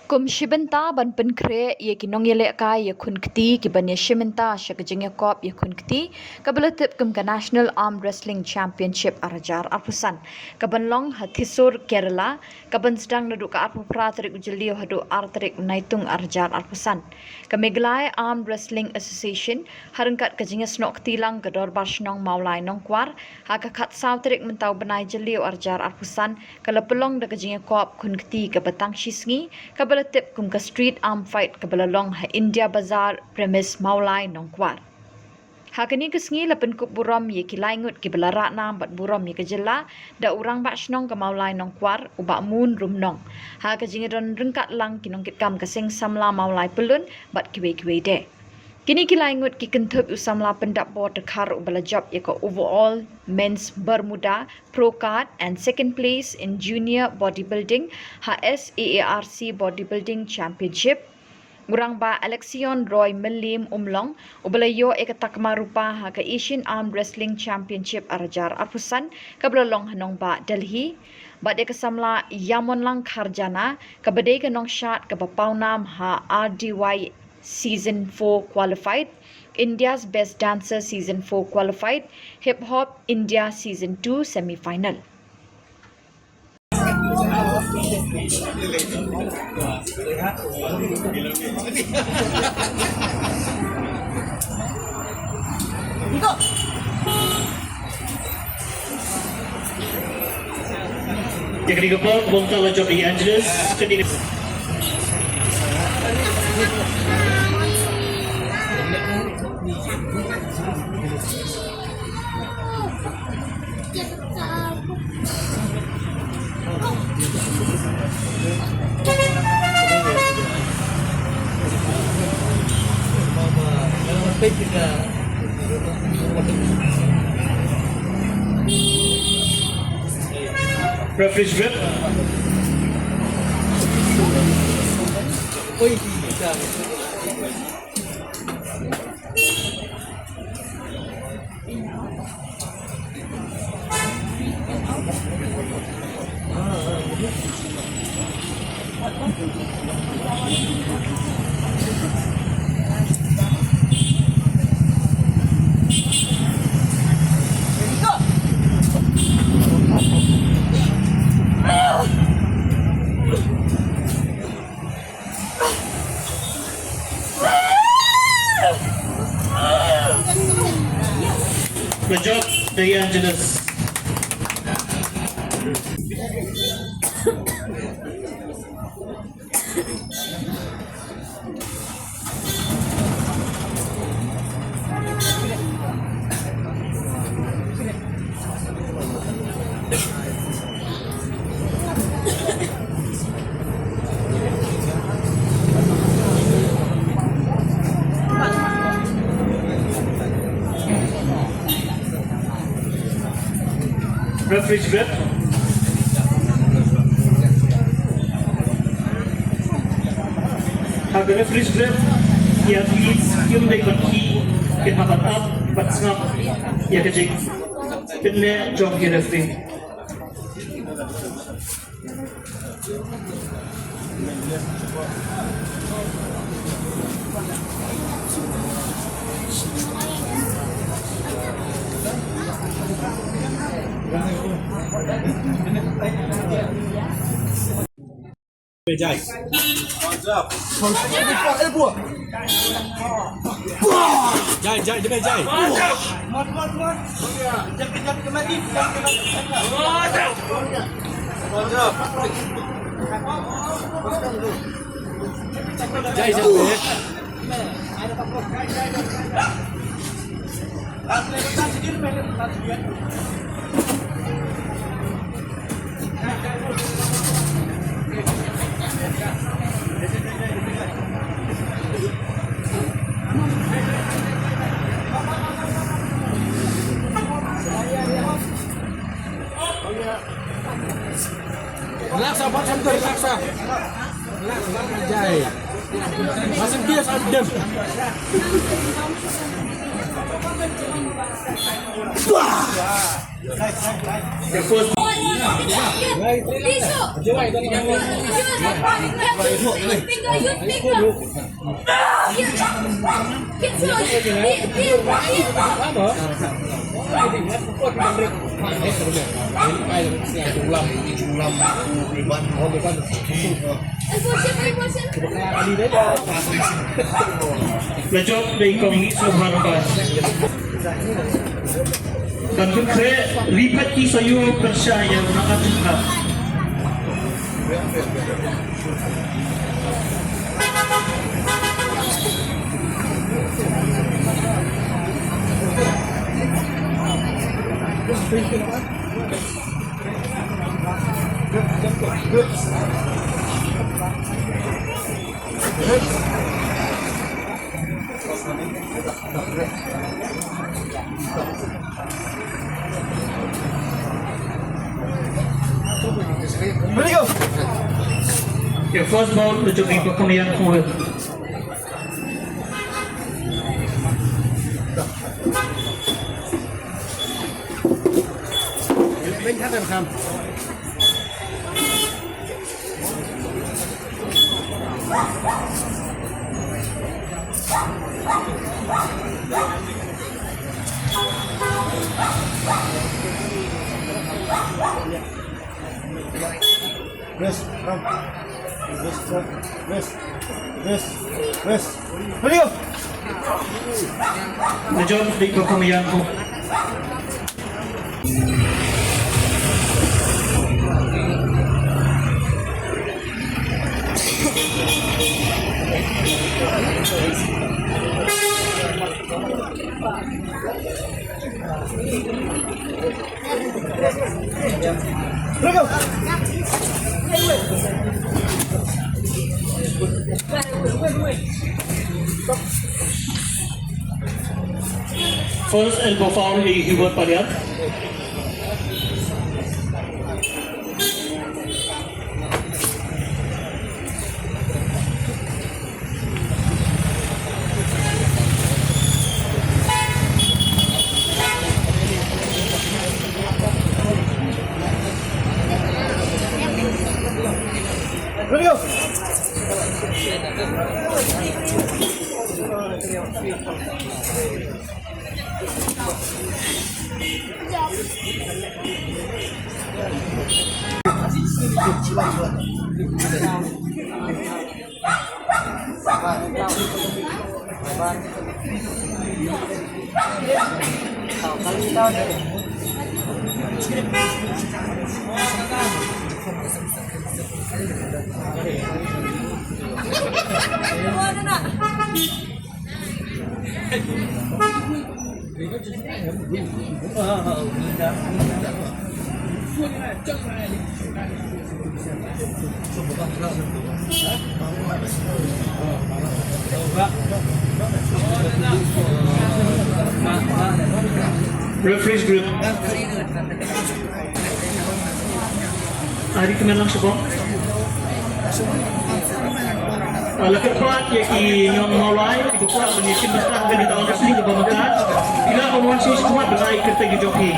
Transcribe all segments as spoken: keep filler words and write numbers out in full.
Kum shi bynta ban pynkhreh ïa ki nongïalehkai ïakhun kti ki ban ïashim bynta sha ka jingïakop ïakhun kti kaba la tip kum ka National Arm Wrestling Championship arhajar arphew san, ka ban long ha Thrissur, Kerala, ka ban sdang naduh ka arphew phra tarik u Jylliew haduh ar tarik u Naitung arhajar arphew san. Ka Meghalaya Arm Wrestling Association, ha ryngkat ka jingïasnoh kti lang ka Dorbar Shnong Mawlai Nongkwar, ha ka khatsaw tarik mynta u bnai Jylliew arhajar arphew san, ka la pynlong da ka jingïakop khun kti kaba tang shi sngi, kaba la tip kum ka Street Arm Fight, kaba la long ha India Bazar premise Mawlai Nongkwar. Ha kane ka sngi la pynkup burom ïa ki lai ngut kiba la rah nam bad burom ïa ka jylla, da u Rangbah Shnong ka Mawlai Nongkwar, u Bah Moon Rumnong. Ha ka jingïadon ryngkat lang ki nongkitkam ka Seng Samla Mawlai Pyllun bad kiwei kiwei de. Kine ki lai ngut ki kynthup u samla pyndap bor dkhar uba la jop ïa ka overall men's Bermuda Pro Card and second place in junior bodybuilding ha S A A R C Bodybuilding Championship. U Rangbah Alexion Roy Mylliem Umlong, uba la ïoh ïa ka takma rupa ha ka Asian Arm Wrestling Championship arhajar arphew san, kaba la long ha nongbah Delhi. Bad ïa ka samla Ïamonlang Kharjana, kaba dei ka nongshad kaba paw nam ha R D Y Season four Qualified, India's Best Dancer Season four Qualified, Hip Hop India Season two Semi Final. Ïa kane ka por, bong tala jop ïa Angelus, kane. Referee's break. Good job, Diane Dennis. Referee's break. Ha ka referee's break, ïa ki, kim dei ban ki, kin hap ban ap, ban sngap ïa ka jingpynneh jong ki referee. Jai. Jai, jai, jai, jai. Jai, jai. Relax, ah, buat santai, relax, ah. Relax, relax, Jai. Masih biasa, dem. The first La jop dei kong Ngisohar Bah. Kan pynkhreh ri phet ki sa ïoh pyrshah ïa u naka jingkha. Ready, go. Okay, first ball, the Jyoti Pakhombiang forward. Rest, come. Rest, rest, rest, rest. Ready, go. Najong di Pakhombiang. First elbow foul, Hubert Paliar. Ready, go. Referee's group. Ari kmen lang sha bong. Ah, la kyrpad ïa ki nong Mawlai kiba kwah ban ïa shim bynta ha kane ka tournament kaba mynta. Ki lah ban wan sha khmat ban ai kyrteng ki jong ki.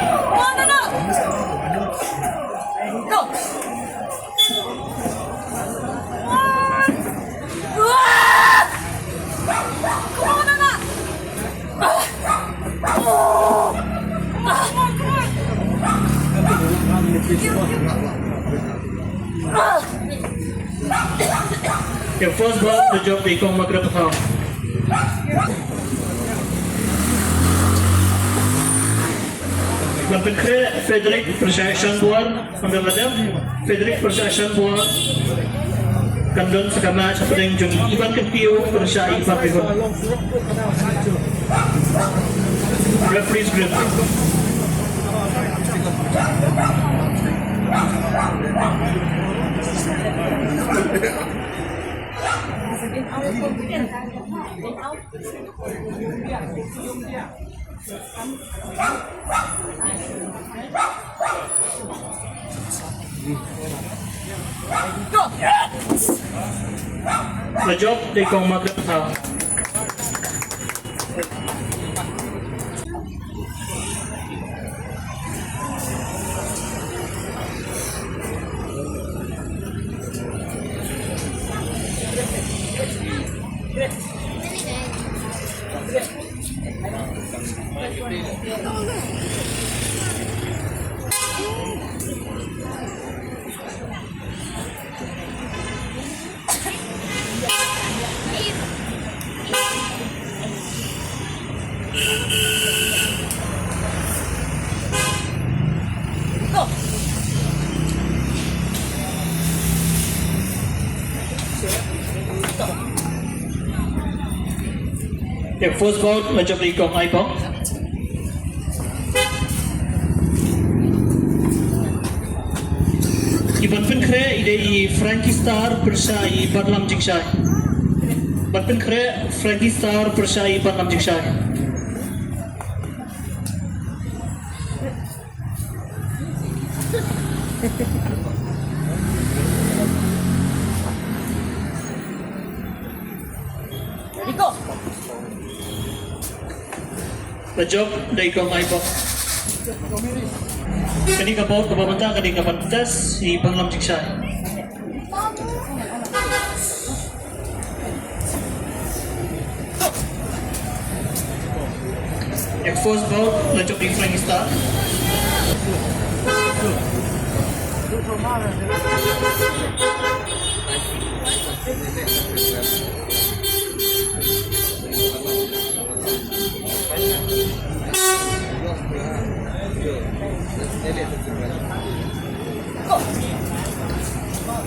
Okay, first ball, the jump, the kong Margaret Pathau. Ban pynkhreh Frederick pyrshah Shanbor, under the jump. Frederick pyrshah Shanbor. Kan don sa ka match hapdeng jong Ivan Kyntiew pyrshah Ivan Bihun. Referee's group. La jop dei kong Margaret Pathau. Te first bout la jop da i kong Aibok. I ban pynkhreh i dei i Frankie Star pyrshah i Batlam Jingshai. Ban pynkhreh Frankie Star pyrshah i Batlam Jingshai. La jop da i kong Aibok. Kane ka bout kaba mynta ka dei ka ban test i Batlam Jingshai. Ïa ka first bout la jop da i Flying Star.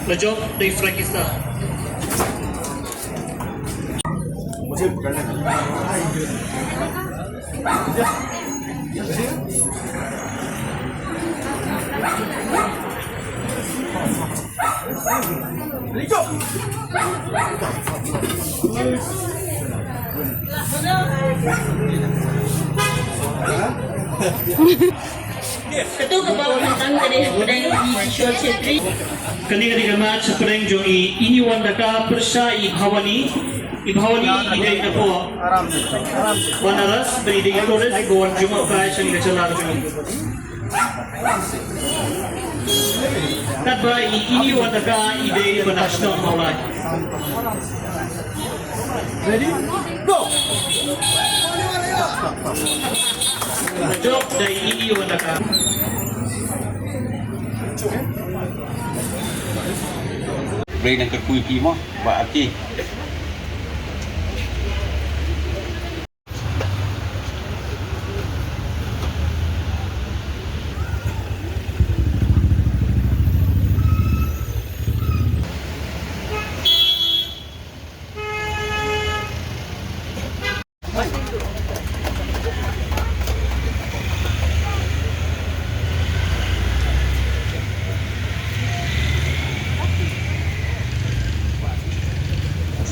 La jop da i Flying Star. Kato kaba mynta ka dei hapdeng i Kishore Chhetri. Kane ka dei ka match hapdeng jong i Ini Wandaka pyrshah i Bhawani. I Bhawani i dei na poh Banaras, bad i dei i tourist ba wan jngoh kai sha kane ka jylla jong ngi. Katba i Ini Wandaka i dei ba na shnong Mawlai. Ready? Go! Jop da i Ini Wandaka. Blei nang kyrkhu ïa phi mo, Bah Arti.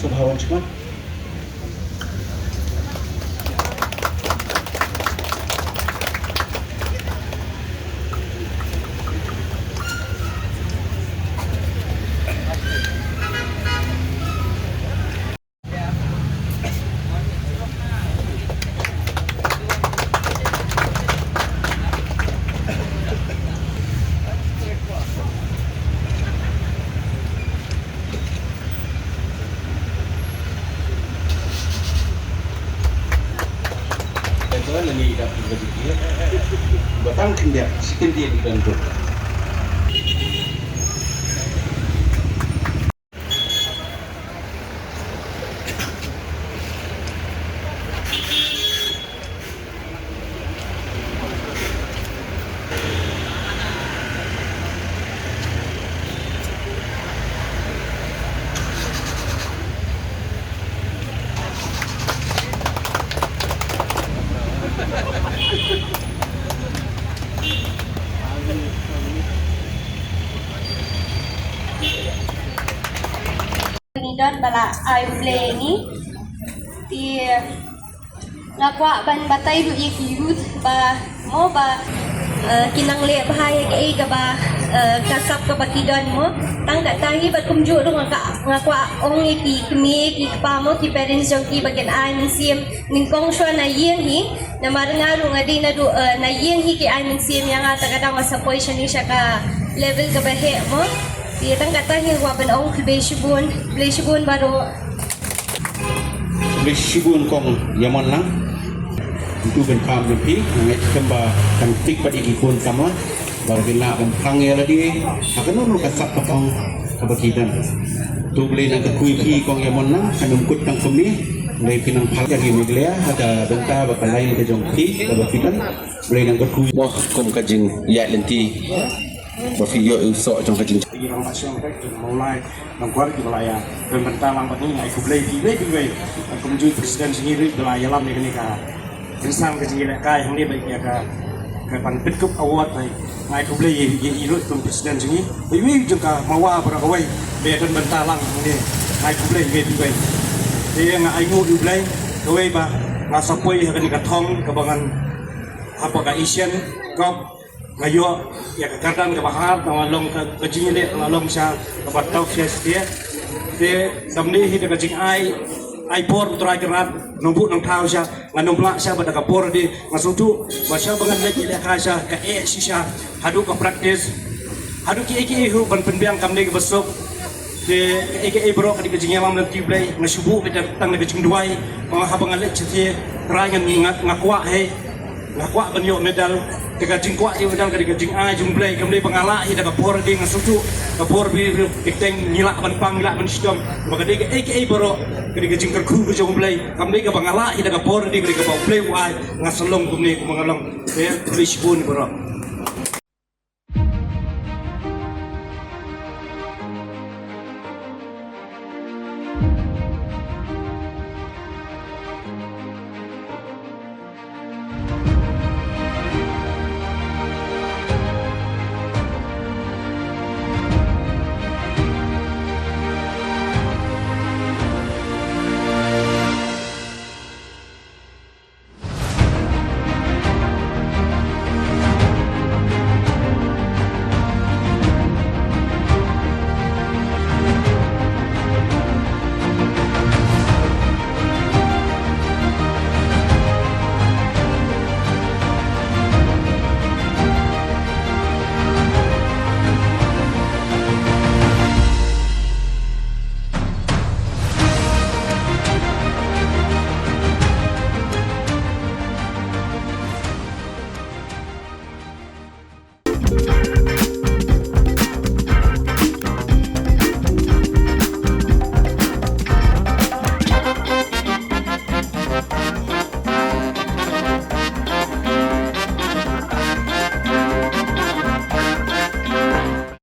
Subhawan Chakma. Batang khyndiat, second dia di Bandung. Ngi don ba la ai Blei ngi. Te nga kwah ban batai ruh ïa ki youth ba mo ba, eh, ki nang leh bha ïa kaei kaba, eh, ka sap kaba ki don mo. Tang katta hi bad kumjuh ruh nga ka, nga kwah ong ïa ki kmie ki kpa mo, ki parents jong ki ba kin ai mynsiem nyngkong shuwa na ïing hi. Namar nga ruh nga dei naduh, eh, na ïing hi ki ai mynsiem ïa nga, te ka dang nga sa poi shane sha ka level kaba heh mo. Te tang katta hi nga kwah ban ong khublei shibun, khublei shibun baroh. Khublei shibun kong Ïamon Lang. Ntu ban kam jong phi, nga ngeit skhem ba kan tik pat ïa ki khun samla ba kin lah ban phang ïa lade ha kano kano ka sap ka thong kaba ki don. To Blei nang kyrkhu ïa phi kong Ïamon Lang, kan ym kut tang kumne. Blei phin nang phang ïa ki Meghalaya ha ka bynta ba ka lain ka jong phi kaba phi don. Blei nang kyrkhu. Mo kum ka jingïaid lynti ba phi ïoh ïa u soh jong ka jing. Phi nang ba shong peit jong Mawlai nang kwah ki ba la ïa don bynta lang bad ngi. Ai khublei phi wei phi wei. Kum ju president jong ngi ruh ba la ïalam ïa kane ka jingsan ka jingïalehkai hangne ba ïa ka ka ban pynkup award ba ngai khublei ïa ïa i ruh kum president jong ngi. Wei wei jong ka Mawa baroh kawei ba ïa don bynta lang hangne. Ngai khublei wei phi wei. Te nga ai nguh ïa U Blei kawei ba nga sa poi ha kane ka thong kaba ngan hapa ka Asian Cup. Nga ïoh ïa ka kyrdan kaba hard, nga long ka, ka jingïaleh, nga long sha kaba tough sha sha. Te samne hi da ka jingai ai por U Trai Kynrad, nongbuh nongthaw sha, ngan ym lah sha bad da ka por de, nga sngewthuh ba sha ba ngan leit ïalehkai sha ka eh shisha haduh ka practice, haduh kiei kiei ruh ban pynbiang kam dei kaba suk. Te kaei kaei baroh ka dei ka jingïalam lynti U Blei, nga shu buh beit tang da ka jingduwai ba haba nga leit shatei, Trai, ngan, nga, nga kwah hi, nga kwah ban ïoh medal. Te ka jingkwah ïoh medal ka dei ka jingai jong U Blei, kam dei ba nga lah hi da ka por de, nga sngewthuh ka por ba, ba, ba teng ngi lah ban pang, ngi lah ban shitom. Ba ka dei kaei kaei baroh ka dei ka jingkyrkhu ka jong U Blei, kam dei kaba nga lah hi da ka por de, ka dei kaba U Blei u ai. Nga sa long kumne kumba nga long. Te khublei shibun baroh.